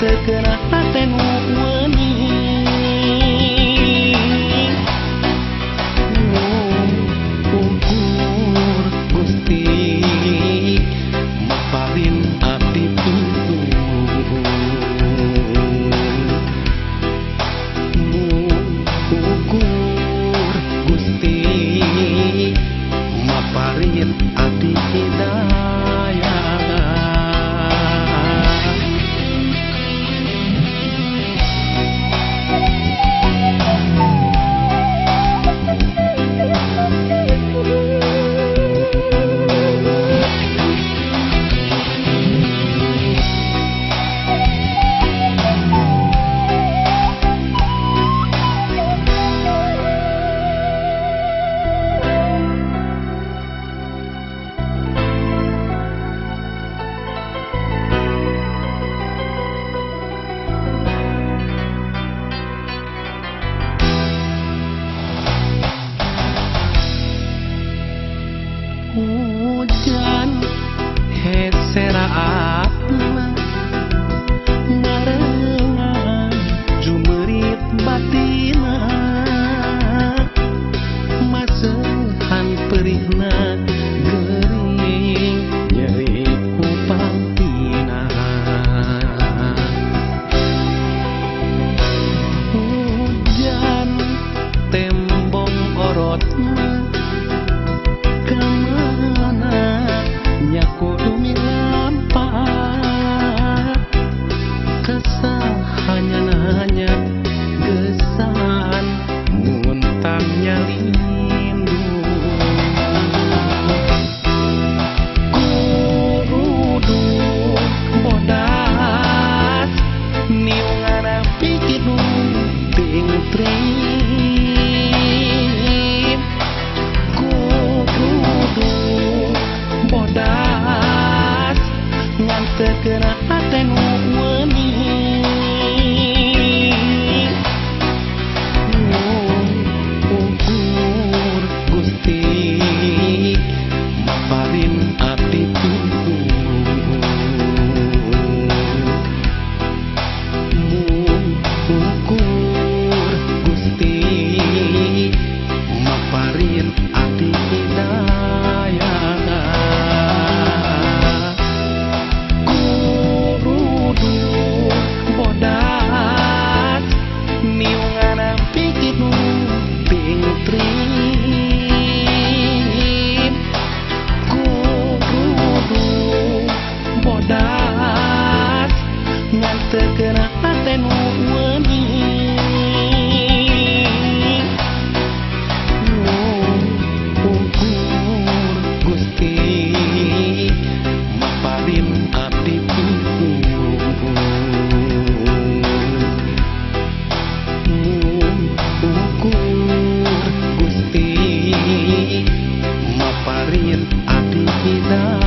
Ngantekeun hate nu wening ukur Gusti maparin abdi pitulung ukur Gusti maparin abdi hidayah. Hujan heseraatna ngarengan jumerit batina masehan perihna gering nyeri kupangtina. Hujan tembong orotna kudu milampat kesahanya nanya gesan muntangnya lindu kurudu bodas niungana pikir ting trim kurudu bodas ngantekeun hate nu wening ukur Gusti maparin abdi pitulung ukur Gusti maparin abdi hidayah. Ngantekeun hate nu wening ukur Gusti maparin abdi pitulung ukur Gusti maparin abdi hidayah.